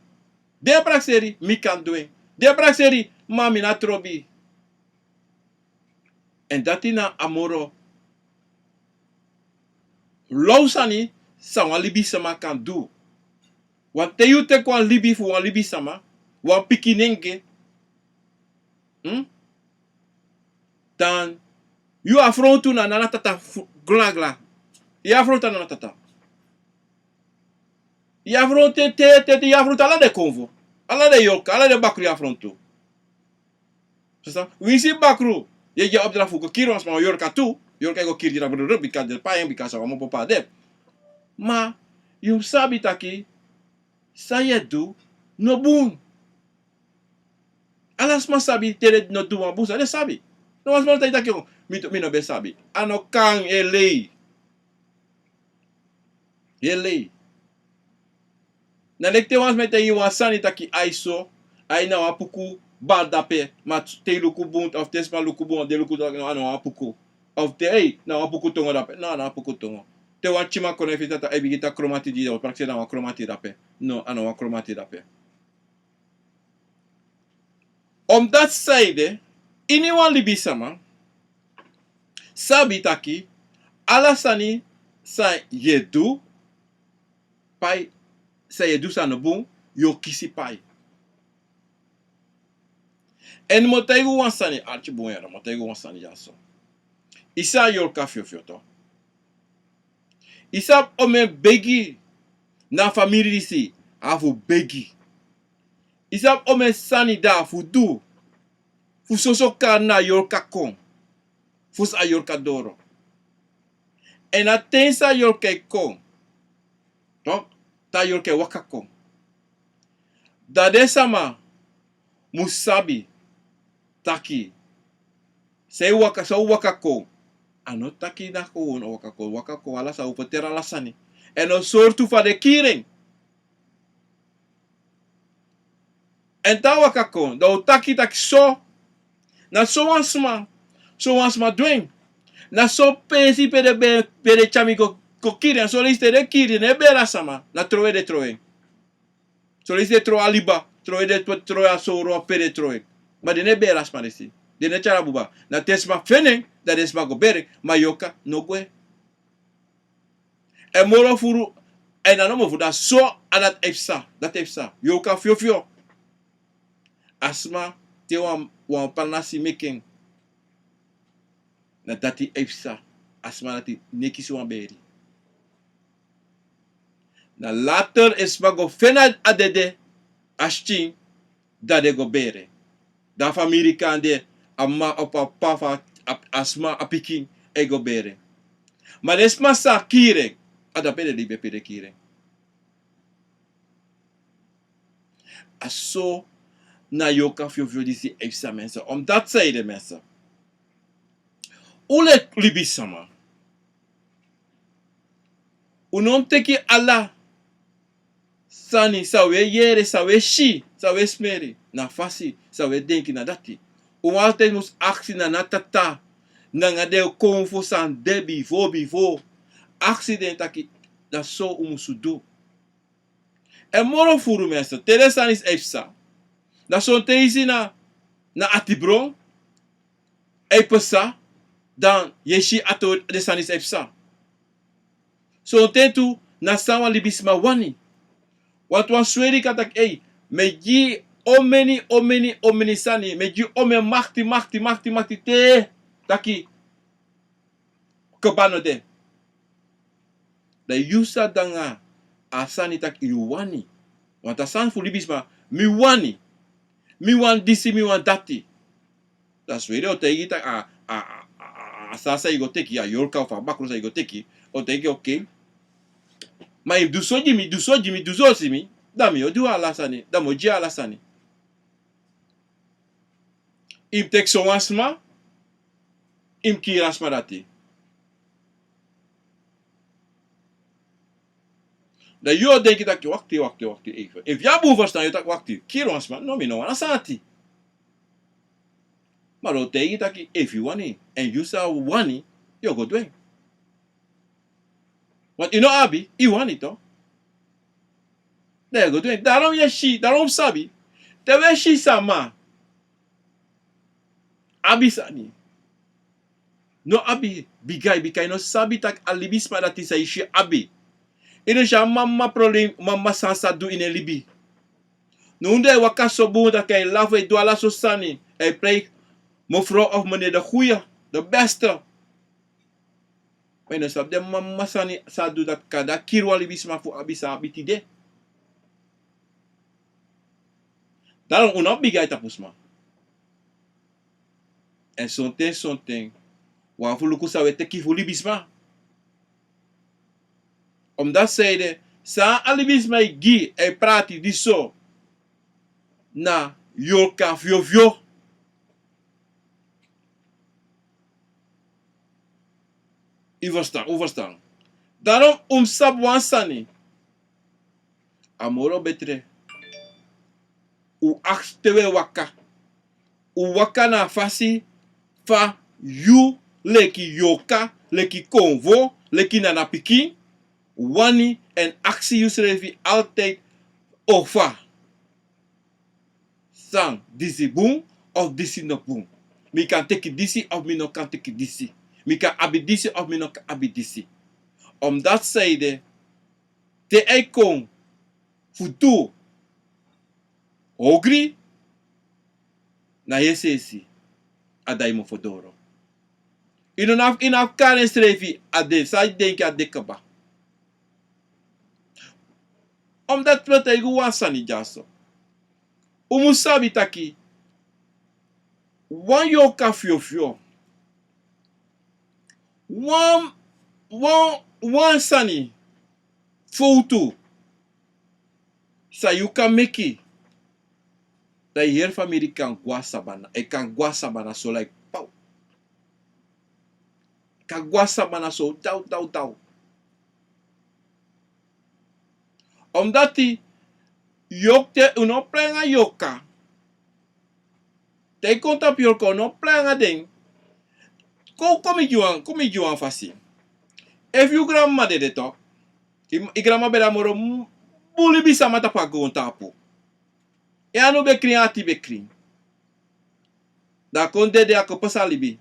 Den prakseri, mi kan du en. Den prakseri, ma mi na trobi. Èn dati na a moro law sani san wan libisma kan du. Wan te yu teki wan libi fu wan libisama, wan pikinenge, hmm? Dan yu afrontu na nana tata fu, glagla. Yu afrontu na nana tata. Yu afrontu te, te, te, te, yu afrontu ala den konfo. Ala den yorka, ala den bakru yu afrontu. Sasa, winsi bakru, yu e gi a opdracht fu go kiri wan sma, yorka tu, yorka e go kiri dati, bika den pai en, bika san wan mopo pai de. Ma, yu sabi taki, san yu e du, no bun. Ala sma sabi te den no du wan bun sani, den sabi. No wan sma no taigi taki, o, mi tu, mi no ben sabi. A no kan, e lei. E lei. Na leki te wan sma e taigi yu wan sani taki ai so, ai na wan puku bari dape, ma te yu luku bun, of te sma luku bun, of den luku taki, no, a no wan puku. Of te, ei, na wan puku tongo dape. No, a no wan puku tongo. Te wan tyiman kon na yu fesi, a e bigin taki kromati gi yu, prakseri na wan kromati dape. No, a no wan kromati dape. Omdati san ede, iniwan libisama sabi taki, ala sani san yu e du, pai, san yu e du san no bun, yu o kisi pai. Èn mi o taigi wan sani, arki bun yere, mi o taigi wan sani dyaso. Yu si a yorka fyofyo tu. Yu sabi omeni begi na a famiri disi, a fu begi. Yu sabi omeni sani di a fu du, fu soso kari na a yorka kon, fosi a yorka doro. Èn a ten san a yorka e kon, te a yorka e waka kon, dan den sama mu sabi taki, san e waka, san o waka kon, a no taki na kon o waka kon, waka kon, ala san o ferteri ala sani. Èn o sortu fa den kiri en. Èn te a waka kon, dan o taki taki so, na so wan sma, so wan sma du en. Na so presi pe den be, pe den tyari mi go, go kiri en, so leisi te den kiri, den no e beri a sama, na trowe den trowe en. So leisi den trowe a liba, trowe den, trowe a sowru pe den trowe. Ma den no e beri a sma disi. Den no e tyari a buba. Na te sma feni en, dan den sma go beri en, ma yorka no gwe. Èn moro furu, èn a no moro furu, dati so a dati e psa, dati e psa. Yorka fyofyo. A sma te wan, wan pranasi meki en. Na dati e psa, a sma dati no e kisi wan beri. Na later e sma go feni a dede, a skin, dan den go bere. Dan a famiri kande, a mama, a papa fu a, a sma, a pikin, e go bere. Ma den sma san kiri en, a dape den libi pe den kiri en. A so na yorka fyofyo disi e psa, mensen. Omdati san ede, mensen. Un leki libisama, un no mus teki ala sani san un e yere, san un e si, san un e smeri, na fasi, san un e denki na dati. Un altijd mus aksi na a tata, nanga den konfo san de bifo, bifo. Aksi den taki, na so un musu du. Èn moro furu, mensen, te den sani disi e psa. Na sonten yu si na, na atibron e psa, dan yu e si a tori, den sani disi e psa. Sonten tu, na san wan libisma wani. Wantu wan sweri kan taki, ei, mi e gi omeni, omeni, omeni sani, mi e gi omeni makti, makti, makti, makti, te taki kaba no de. Dan yu sa du anga a sani taki yu wani. Wantu a sani fu libisma, mi wani. Mi wani disi, mi wani dati. Dan sweri o taigi taki a, a, a, a, a sani san yu go teki, a yorka of a bakru san yu go teki, o taigi, okay. Ma yu du so gi mi, du so gi mi, du so gi mi, dan mi o du ala sani, dan mi o gi ala sani. Yu mus teki sowan sma, yu mus kiri a sma dati. Dan yu o denki taki, wakti, wakti, wakti, even. Efu yu abi bun ferstan, yu o taki, wakti, kiri wan sma, no, mi no wani a sani dati. Ma den o taigi taki, efu yu wani, èn yu sa wani, yu o go du en. Want yu no abi, yu wani toch. Dan yu e go du en. Daarom yu e si, daarom un sabi. Te wi e si sama abi sani, no abi, bika, bika yu no sabi taki a libisma dati san yu si abi. Yu no si a mama problem, mama sani san a du ini en libi. Now di a e waka so bun, dati a e lafu, a e du ala sortu sani, a e prei mevrouw of meneer de goede, de beste. Ma yu no sabi den mama sani san a du, dati kan kiri wan libisma fu abi san a abi tide. Daarom un no abi bigi ai tapu sma. Èn sonten sonten, un abi fu luku san un e teki fu libisma. Omdat san ede, san a libisma e gi, a e prati disi so, na yorka fyofyo. Yu ferstan, un ferstan. Daarom un mus sabi wan sani. A moro betre un aksi te un e waka. Un waka na a fasi fa yu leki yorka, leki konfo, leki nana pikin wani èn aksi yusrefi altijd: Ofa san disi bun of disi no bun? Mi kan teki disi of mi no kan teki disi? Mi kan abi disi of mi no kan abi disi? Omdat san ede, te a e kon fu du ogri, na yu e si a dai mofo doro. Yu no abi, yu no abi kari ensrefi, a de san yu denki a de kaba. Omdat mi e taigi un wan sani dyaso. Un mus sabi taki wan yorka fyofyo, wan, wan, wan sani fowtu san yu kan meki, dan yu heri famiri kan go na sabana, e kan go na sabana so, like, paw. Kan go na sabana so, daw, daw, daw. Omdat yu, yorka, te un no prei nanga yorka, te yu kon tapu yorka, un no prei nanga den. Kon, kon mi gi wan, kon mi gi wan fasi. Efu yu granmama dede tok, yu, yu granmama ben de a moro m-, bun libisma tapu a goontapu. En a no ben krin, a ati ben krin. Dan a kon dede, a kon pasa libi.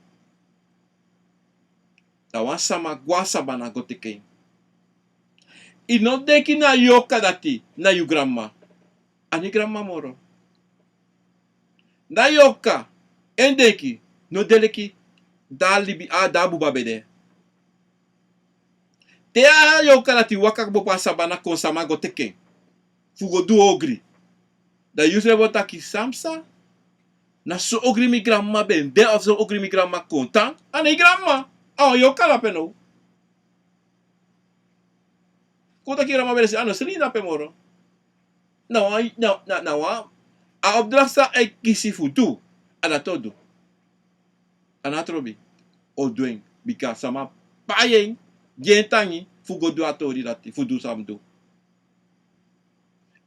Dan wan sama go na sabana go teki en. Yu no denki na a yorka dati na yu granmama. A no yu granmama moro. Dan a yorka, en denki no de leki dan a libi, a, dan a buba ben de. Te a yorka dati waka kmopo a sabana kon, sama go teki en fu go du ogri. Dan yusrefi o taki: San psa? Na so ogri mi granmama ben de, of so ogri mi granmama kon tan? A no yu granmama. A wan yorka na ape now. Kon taki yu granmama ben de, a no seni na ape moro. Na wan, na, na, na wan, a opdracht san a e kisi fu du, a dati o du. A no trobi, o du en, bika sama pai en, gi en tangi fu go du a tori dati, fu du san a mus du.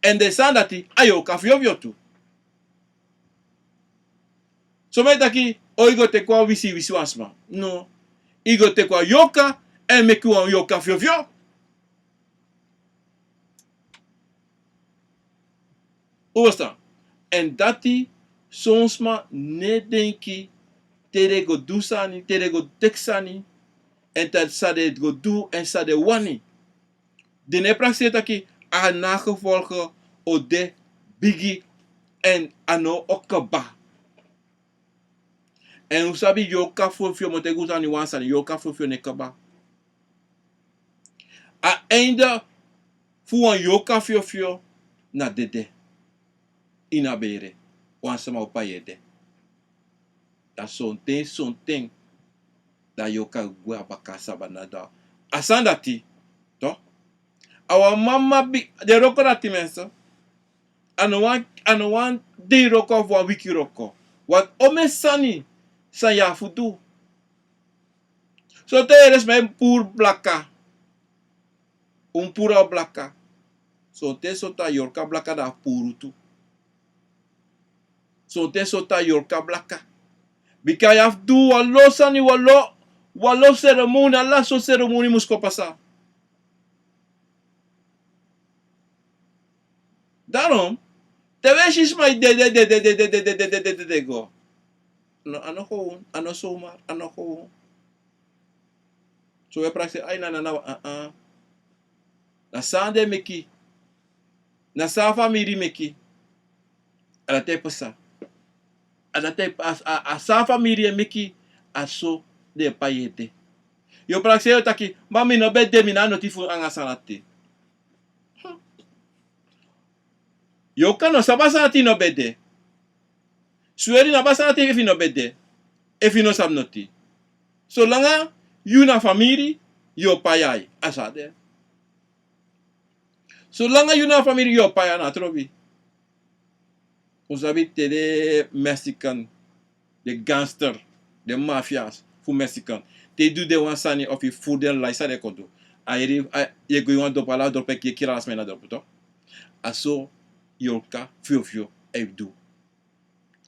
Èn den sani dati, a yorka fyofyo tu. Someni taki, o, yu go teki wan wisiwisi wan sma. No. Yu go teki wan yorka, èn meki wan yorka fyofyo. Un ferstan? Èn dati, son sma no e denki te den go du sani, te den go teki sani, èn te san den go du, èn san den wani. Den no e prakseri taki a nagevolge o de bigi èn a no o kaba. Èn un sabi yorka fyofyo, mi o taigi un sani, wan sani, yorka fyofyo no e kaba. A einde fu wan yorka fyofyo na dede. Ini a bere, wan sama o pai ede. Dan sonten sonten, dan yorka gwe na baka sabana dan. A sani dati, to, a wan mama bi-, den wroko dati, mensen. A no wan, a no wan dei wroko of wan wiki wroko. Wan omen sani san yu abi fu du. Sonten yu e yere sma e puru blaka. Un puru a blaka. Sonten sonten a yorka blaka dan a puru tu. Sonten sonten a yorka blaka. Bika yu abi fu du wan lo sani, wan lo, wan lo seremoni, ala sortu seremoni mus kon pasa. Daarom, te wi e si sma e dede, dede, dede, dede, dede, dede go. No, a no gewoon, a no zomaar, a no gewoon. So wi e prakseri, ai, na, na, na, a, a. Na san den meki, na san a famiri meki, a dati e pasa. A dati e, a, a, a san a famiri e meki, a so den e pai ete. Yu o prakseri, yu o taki, ma mi no ben de, mi no abi noti fu anga san dati. Yu o kan no sabi san dati, no ben de. Sweri no abi san dati efu yu no ben de. Efu yu no sabi noti. Solanga yu na famiri, yu o pai ai, a so a de. Solanga yu na famiri, yu o pai, a no trobi. Un sabi te den Mexican, den gangster, den mafias fu Mexican, te yu du den wan sani of yu furu den lai, san den kon du? A yere, a, yu e go ini wan dorpu, ala dorpu e kiri, kiri ala sma ini a dorpu, toch. A so yorka fyofyo e du.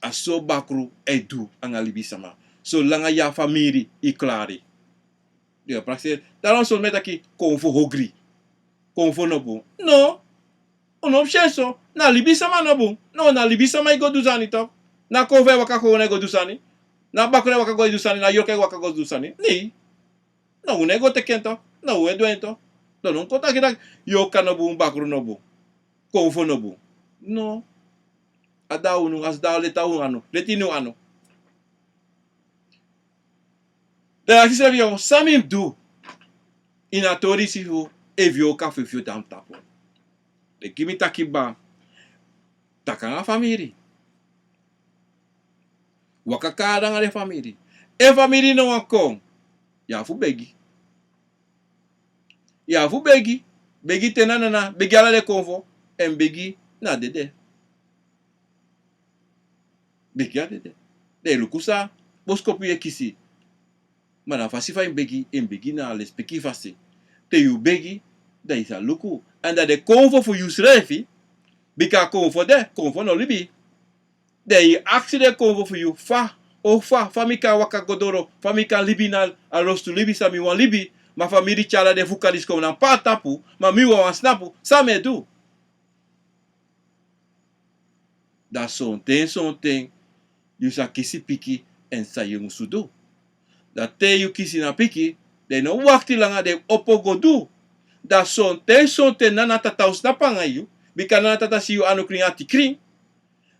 A so bakru e du anga libisama. Solanga yu a famiri, yu klari. Yu e prakseri. Daarom son sma e taki, konfo ogri. Konfo no bun. No. Un no mus si en so. Na libisama no bun. No, na libisama e go du sani, toch. Na konfo e waka go, na e go du sani. Na bakru e waka go e du sani. Na yorka e waka go du sani. Nee. Na un e go teki en, toch. Na un e du en, toch. Dan no kon taki taki yorka no bun, bakru no bun, konfo no bun. No. A da unu, a si da leti a unu anu. Leti ini un anu. Dan yu aksi yusrefi, yu, san mi mus du ini a tori disi fu efu yorka fyofyo de na mi tapu? Den gi mi taki, ba, taki anga famiri. Waka kaba anga den famiri. Efu famiri no wani kon, yu abi fu begi. Yu abi fu begi. Begi te na nana, begi ala den konfo, èn begi na dede. Begi a dede. Dan yu e luku san boskopu yu e kisi. Ma na a fasi fa yu mus begi, yu mus begi na a lespeki fasi. Te yu begi, dan yu sa luku. Èn dan den konfo fu yusrefi, bika konfo de, konfo no libi. Dan yu e aksi den konfo fu yu, fa, o fa, fa mi kan waka go doro, fa mi kan libi na a lostu libi san mi wani libi, ma famiri tyari ala den fuka disi kon na mi paa tapu, ma mi wawan snapu, san mi e du? Dan sonten, sonten, yu sa kisi piki, èn san yu musu du? Dan te yu kisi na piki, den no wakti langa, den opo go du. Dan sonten, sonten nana tata o snapu anga yu, bika nana tata si yu anu krin, ati krin.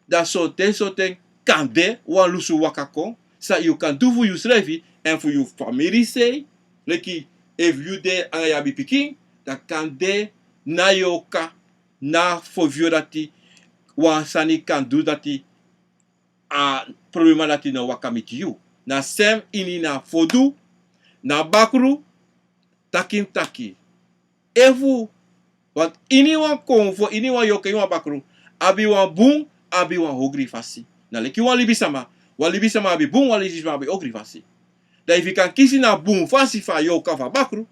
Dan sonten, sonten, kande wan lusu waka kon, san yu kan du fu yusrefi èn fu yu famiri sei, leki efu yu de anga yu abi pikin, dan kande na yorka, na fyofyo dati, wan sani kan du dati, a problema dati no waka miti yu. Na sem ini na fodu, na bakru, taki mi taki. Efu, want ini wan konfo, ini wan yorka, ini wan bakru, abi wan bun, abi wan ogri fasi. Na leki wan libisama, wan libisama abi bun, wan libisama abi ogri fasi. Dan efu yu kan kisi na bun fasi fu a yorka, fu a bakru,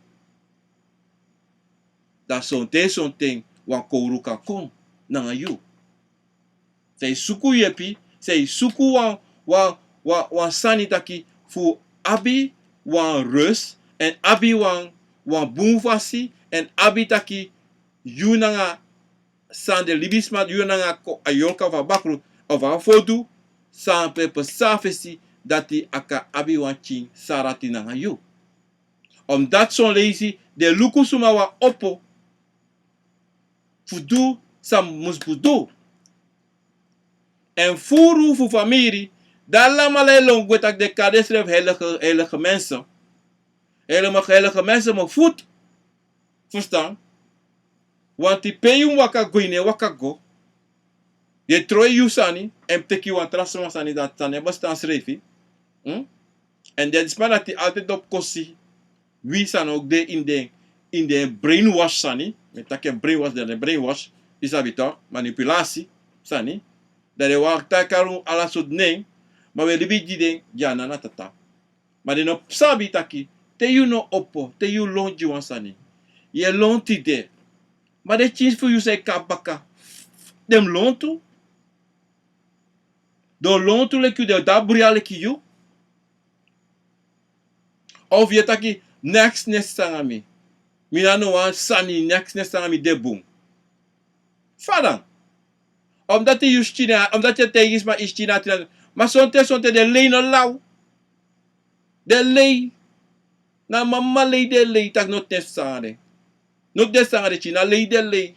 dan sonten, sonten wan kowru kan kon nanga yu. San e suku yepi, san e suku wan, wan, wan, wan sani taki fu abi wan rust, èn abi wan, wan bun fasi, èn abi taki yu nanga san de libisma, yu nanga ko-, a yorka fu a bakru, of a fodu, san pe pasa a fesi, dati a kan abi wan pikin san dati nanga yu. Omdat son leisi den luku suma wan opo fu du san mus fu du. Èn furu fu famiri, dan alamala e lon gwe taki den kari densrefi heilige, heilige mensen. Heilige, heilige mensen, ma futu. Verstaan? Want pe yu waka go, yu no e waka go. Yu e tron yu sani, èn teki wan tra sma sani, dati sani e bestaan srefi. Hmm? Èn den sma dati altijd opo kosi wi san no de ini den, ini den brainwash sani. Mi e taki brainwash, den, den brainwash, yu sabi toch, manipulasi sani. Dan den wani taki kari unu ala sortu nen, ma wi e libi gi den, gi a nana tata. Ma den no sabi taki, te yu no opo, te yu lon gi wan sani, yu e lon tide. Ma den pikin fu yu san e kon baka, den mus lon tu. Den o lon tu leki yu, den o de na bruya leki yu. Of yu e taki, neks, neks nanga mi. Mi no abi no wan sani, neks, neks nanga mi de bun. Fa dan? Omdat yu pikin, omdat yu e taigi sma yu pikin na tina. Ma sonten, sonten den lei no law. Den lei. Na mama lei, den lei taki no ten sani. No, den sanga den kisi na lei den lei.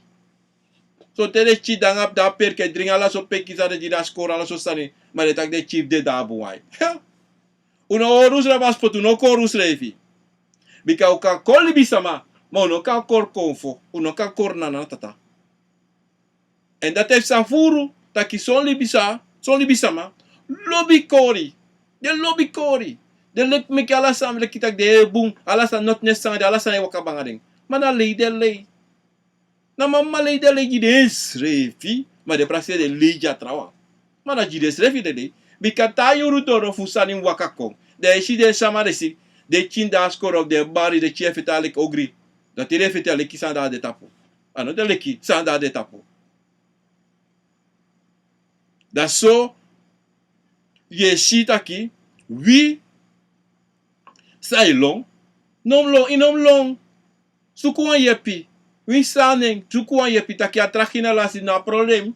Sonten den kisi de anga, de a perki e dringi ala so peki sani, den kisi de a skori ala so sani. Ma den taki den kisi fu den de a bun. Un no hori unsrefi a spotu, un no kori unsrefi. Bika un kan kori libisama, ma un no kan kori konfo, un no kan kori nana tata. Èn dati e psa furu, taki son libisa, son libisama lobi kori. Den lobi kori. Den leki meki ala sani leki taki den e bun, ala sani noti neti sanga den, ala sani e waka bun anga den. Ma na lei den lei. Na mama lei den lei gi densrefi, ma den prakseri den lei gi a trawan. Ma na gi densrefi den lei. Bika te a yuru doro fu sani mus waka kon, dan yu e si den sama disi, den kisi de a skoro, den bari, den kisi e feti leki ogri. Dati den e feti leki san de a de tapu. A no de leki san de a de tapu. Dan so yu e si taki wi san e lon, no mus lon, yu no mus lon. Suku wan yepi. Winsi san nen, suku wan yepi, taki a tra gi na lasi, na problem.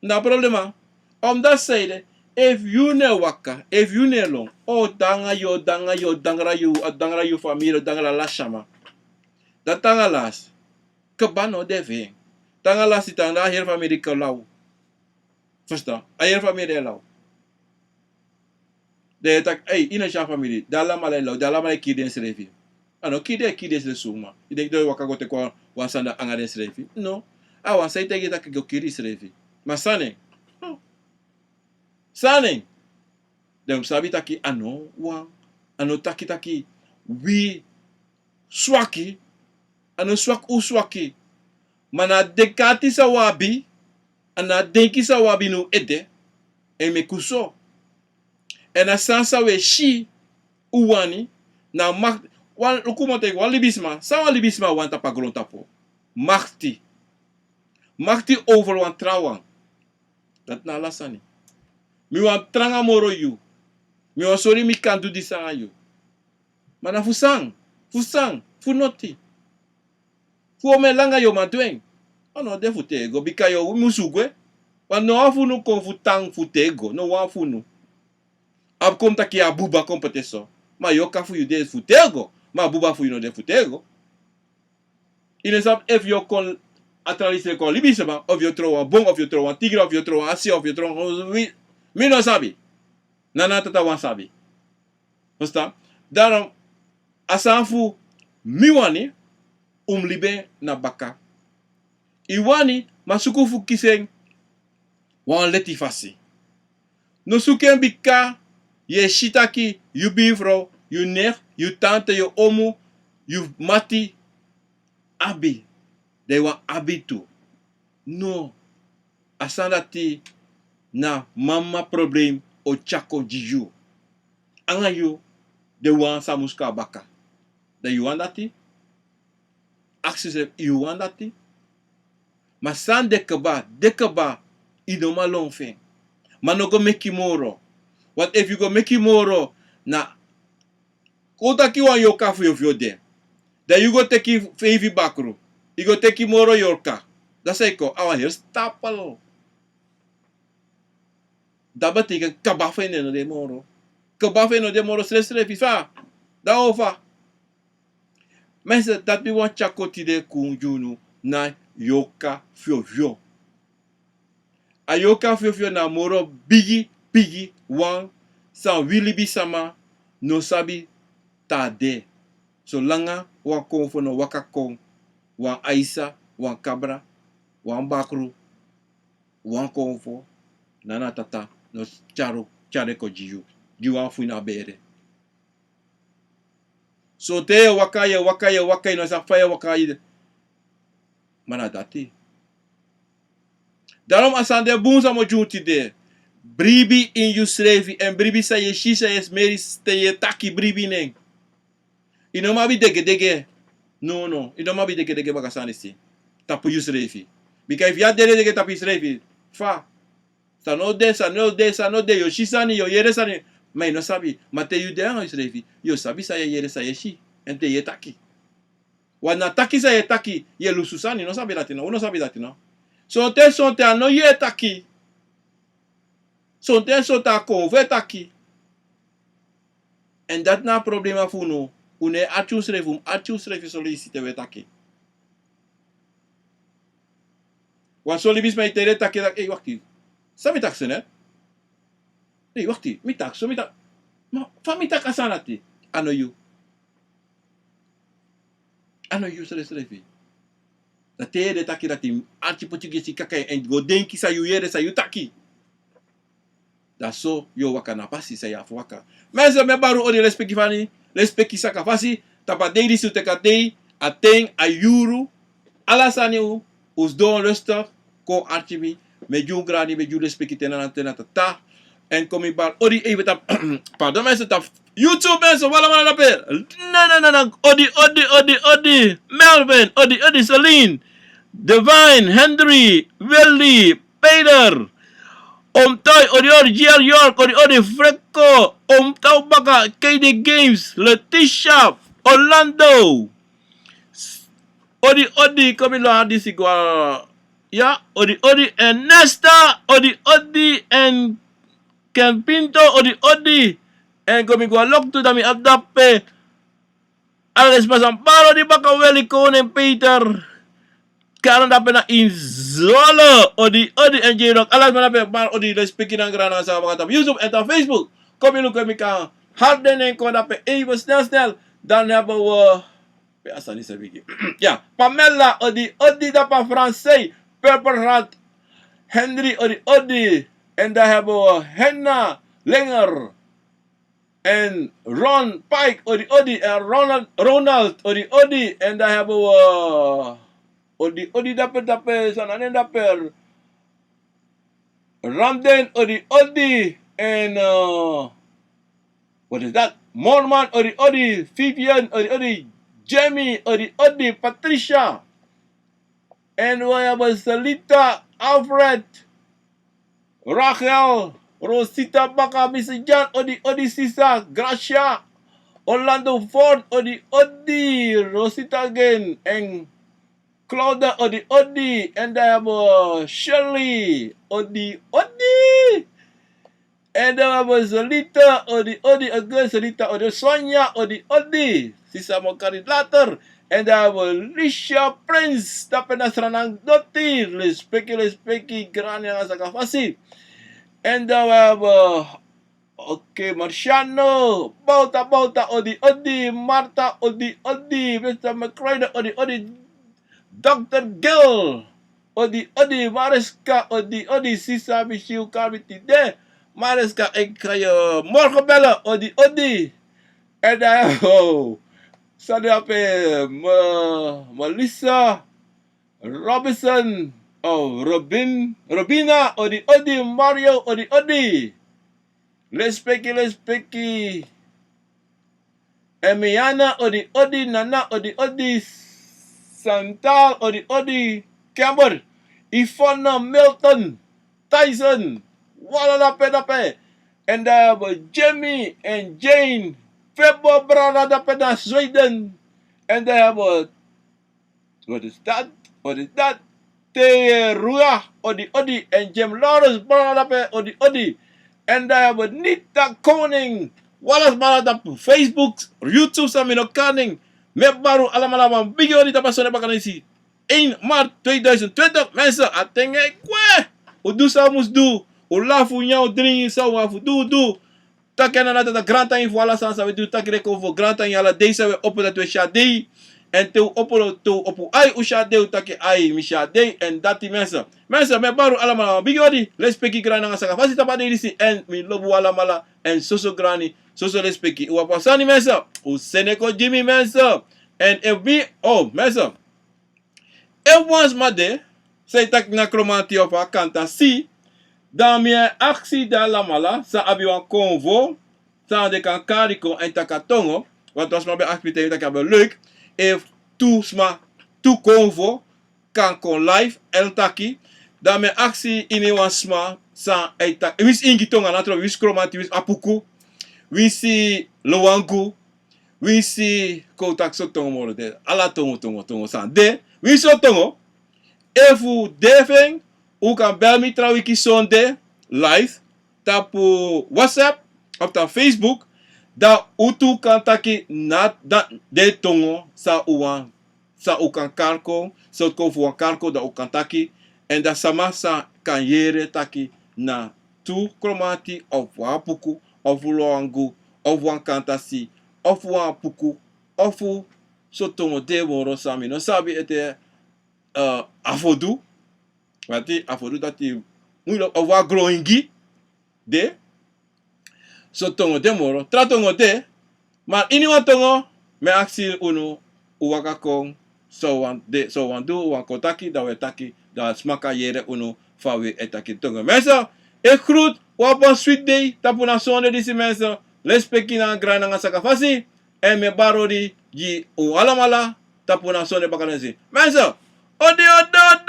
Na problema. Omdati san ede, efu yu no e waka, efu yu no e lon, o dangra yu, o dangra yu, o dangra yu, o dangra yu famiri, o dangra ala sama. Dati anga lasi kaba no de fu en. Te anga lasi, te anga a heri famiri kon law. Fusutan, a heri famiri e law. Dan yu e taki, ei, yu no si a famiri, den alamala e law, den alamala e kiri densrefi. A no kiri den e kiri densrefi suma. Yu denki den o waka go teki wan, wan sani anga densrefi? No. A wan san yu taigi yu taki go kiri yusrefi. Ma san nen? Hmm. San nen? Den mus sabi taki a no wan, a no taki taki wi swaki, a no swaki un swaki. Ma na a denki ati san un abi, a na a denki san un abi ini un ede, e meki un so. Èn a sani san un e si, un wani, na makti. Wan, luku mi o taigi wan libisma, san wan libisma wani tapu a grontapu? Makti. Makti over wan trawan. Dati na ala sani. Mi wani tranga moro yu. Mi wani sori mi kan du disi anga yu. Ma na fu san? Fu san? Fu noti. Fu omen langa yu o man du en? A no de fu tego, bika yu o musu gwe. Ma no wan fu unu kon fu tan fu tego, no wan fu unu. A kon taki a buba kon poti so. Ma yu o kan fu yu de fu tego, ma a buba fu yu no de fu tego. Yu no sabi efu yu o kon a tra leisi kon libisma, of yu o tron wan bon, of yu o tron wan tigri, of yu o tron wan asia, of yu o tron wan wi-, mi no sabi. Na na tata wan sabi. Fusutan? Daarom, a sani fu mi wani, un mus libi en na baka. Yu wani, ma suku fu kisi en wan leti fasi. No suku en bika yu e si taki yu birfrow, yu nef, yu tante, yu omu, yu mati abi, dan yu wani abi tu. No. A sani dati na mama problem o tyari kon gi yu. Anga yu, den wan san mus kon na baka. Dan yu wani dati? Aksi yusrefi, yu wani dati? Ma san de kaba, de kaba, yu no man lon fu en. Ma no go meki moro. Want efu yu go meki moro, na kon taki wan yorka fyofyo de. Dan yu go teki feifi bakru. Yu go teki moro yorka. Dan san e kon, a wan heri stapel. Dati betekent kaba fu en no de moro. Kaba fu en no de moro srefsrefi fa. Dan o fa. Mensen, dati mi wani tyari kon tide kon gi unu na yorka fyofyo. A yorka fyofyo na moro bigi, bigi wan san wi libisma no sabi te a de. Solanga wan konfo no waka kon, wan aisa, wan kabra, wan bakru, wan konfo, na na tata no tyari, tyari kon gi yu, gi wan fu yu na bere. Sonten yu e waka, yu e waka, yu e waka, yu no sabi fa yu e waka, yu de. Ma na dati. Daarom a sani de bun san mi o gi unu tide. Bribi ini yusrefi, èn bribi san yu e si, san yu e smeri, te yu e taki, bribi ini en. Yu no man abi degedege. No, no. Yu no man abi degedege baka sani disi. Tapu yusrefi. Bika efu yu abi degedege tapu yusrefi, fa? San no de, san no de, san no de, yu o si sani, yu o yere sani. Ma yu no sabi. Ma te yu de anga yusrefi, yu o sabi san yu e yere, san yu e si. Èn te yu e taki. Want na taki san yu e taki, yu e lusu sani, no sabi dati no, un no sabi dati no. Sonten, sonten a no yu e taki. Sonten, sonten a konfo e taki. Èn dati na a problema fu unu. Un no e arki unsrefi, un mus arki unsrefi so leisi te un e taki. Wan so libisma e taigi den taki, taki, ei, wakti. San mi taki so net? Ei, wakti, mi taki so, mi taki. Ma fa mi taki a sani dati? A no yu. A no yu srefsrefi. Dan te yu yere taki dati, arki Portuguese kaka en, èn go denki san yu yere, san yu taki. Dan so yu o waka na a pasi san yu abi fu waka. Mensen, mi e bari un odi, lespeki fani, lespeki saka fasi, tapu a dei disi un teki a dei, a ten, a yuru, ala sani un, un sidon rustig, kon arki mi, mi e gi un grani, mi e gi un lespeki te na, te na tata. Èn kon mi bari odi even tapu, pardon mensen, tapu YouTube mensen, un alamala dape. Na, na, na, na, odi, odi, odi, odi, Melvin, odi, odi, Celine, Divine, Henry, Willy, Peter, Oom Toy, odi odi, G R York, odi odi, Frekko, Oom Tau Baka, K D Games, Letitia, Orlando, odi odi, kon mi lobi disi gwe. Ya, odi odi, èn Nesta, odi odi, èn Ken Pinto, odi odi, èn kon mi gwe, loktu dan mi abi dape. Ala den sma san bari odi baka, Weli, Koning, Peter, Karen dape na Inzolo, odi odi, èn J-Rock, ala sma dape bari odi, lespeki nanga grani nanga saka fasi tapu YouTube èn tapu Facebook. Kon mi luku efu mi kan hari den nen kon dape even snel snel. Dan hebben we, pe a sani sa bigi. Ya, Pamela, odi odi, dape Fransei, Purple Heart, Henry, odi odi, èn dan hebben we Henna Lenger. Èn Ron Pike, odi odi, èn Ronald, Ronald, odi odi, èn dan hebben we, odi odi, dape, dape, san na nen dape, Ramden, odi odi, èn, eh, wat is dat? Morman, odi odi, Vivian, odi odi, Jamie, odi odi, Patricia. Èn we hebben Selita, Alfred, Rachel, Rosita Baka, Mister Jan, odi odi, sisa, Gracia, Orlando Ford, odi odi, Rosita again, èn Claudia, odi odi, èn dan hebben we Shirley, odi odi. Èn dan we hebben Zelita, odi odi, again Zelita, odi, Sonia, odi odi, sisa, mi o kari later. Èn dan we hebben Lisha Prince, dape na Sranan doti, lespeki, lespeki, grani nanga saka fasi. Èn dan we hebben, oké, Marciano, Bauta, Bauta, odi odi, Marta, odi odi, Mister McCrader, odi odi, Dokter Gil, odi odi, Mariska, odi odi, sisa, mi si yu kari mi tide. Mariska, ik ga je morgen bellen, odi odi. Èn dan, oh, san de dape, Ma-, Melissa Robinson, oh, Robin, Robina, odi odi, Mario, odi odi. Lespeki, lespeki. Emiana, odi odi, Nana, odi odi, Santal, odi odi, Kember, Ivana, Milton, Tyson, un ala dape dape. Èn dan we hebben Jamie èn Jane, Febo, brada dape na Zweden. Èn dan we hebben, wat is dat? Wat is dat? Teruya, odi odi, èn Jim Lawrence, brada dape, odi odi. Èn dan we hebben Nita Koning, un ala sma dape Facebook, YouTube, san mi no kari nen. Mi e bari un alamala wan bigi odi tapu a sonde baka na disi, één maart tweeduizend twintig, mensen, a ten e gwe. Un du san un mus du, un lafu, nyan, un dringi, san un abi fu du, un du. Taki na dati, a grantangi fu ala sani san wi du, taki leki un fu grantangi ala dei san wi e opo, dati wi e si a dei. Èn te un opo, te un opo ai, un si a dei, un taki ai, mi si a dei, èn dati, mensen. Mensen, mi e bari un alamala wan bigi odi, lespeki, grani nanga saka fasi tapu a dei disi, èn mi lobi un alamala, èn soso grani, soso lespeki. Un abi wan sani, mensen, un seni kon gi mi, mensen. Èn efu mi, oh, mensen, efu wan sma de san e taki na Kromanti of a Kantasi, dan mi e aksi den alamala san abi wan konfo, san den kan kari kon èn taki a tongo. Want wan sma ben aksi mi, te mi taki a ben leuk efu tu sma, tu konfo kan kon live èn taki. Dan mi e aksi iniwan sma san e taki winsi ingi tongo, na tron, winsi Kromanti, winsi Apuku, winsi Lowangu, winsi, kon taki so tongo moro de, ala tongo, tongo, tongo san de, winsi so tongo. Efu un de fu en, un kan bel mi tra wiki sonde live tapu WhatsApp of tapu Facebook. Dan un tu kan taki na dan den tongo san un wan, san un kan kari kon, sortu kon fu wan kari kon dan un kan taki. Èn dan sama sa kan yere taki na tu kromati of wan puku of wan gu of wan kantasi of wan puku of sortu tongo de moro san mi no sabi ete, eh, a fu du. Wati, a fu du dati muilo of wan gron ingi de. So tongo de moro, tra tongo de. Ma ini wan tongo, mi e aksi unu, un waka kon, so wan de, so wan du, un wan kon taki, dan un e taki, dan sma kan yere unu fa wi e taki tongo. Mensen, ik groet u op een sweet day, tapu na sonde disi mensen, lespeki nanga grani nanga sakafasi, en mi e bari odi gi un alamala, tapu na sonde baka na disi. Mensen, odi, odi, odi.